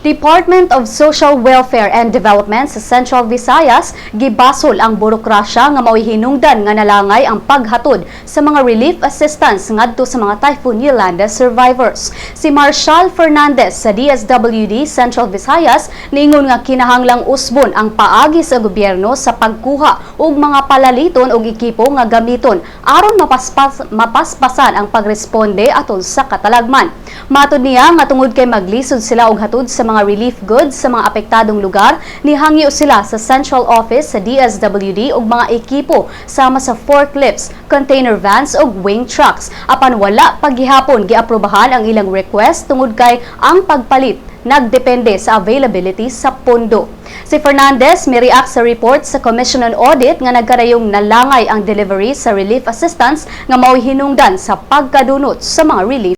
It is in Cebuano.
Department of Social Welfare and Development sa Central Visayas gibasol ang burokrasya nga mao'y hinungdan nga nalangay ang paghatod sa mga relief assistance ngadto sa mga Typhoon Yolanda survivors. Si Marshall Fernandez sa DSWD Central Visayas niingon nga kinahanglang usbon ang paagi sa gobyerno sa pagkuha og mga palaliton og ekipo nga gamiton aron mapaspasan ang pagresponde atol sa katalagman. Matod niya nga tungod kay maglisod sila og hatod sa mga relief goods sa mga apektadong lugar, nihangyo sila sa central office sa DSWD og mga ekipo sama sa forklifts, container vans ug wing trucks. Apan wala pa gihapon giaprobahan ang ilang request tungod kay ang pagpalit nagdepende sa availability sa pondo. Si Fernandez mi-react sa report sa Commission on Audit nga nagkarayong nalangay ang delivery sa relief assistance nga mao'y hinungdan sa pagkadunot sa mga relief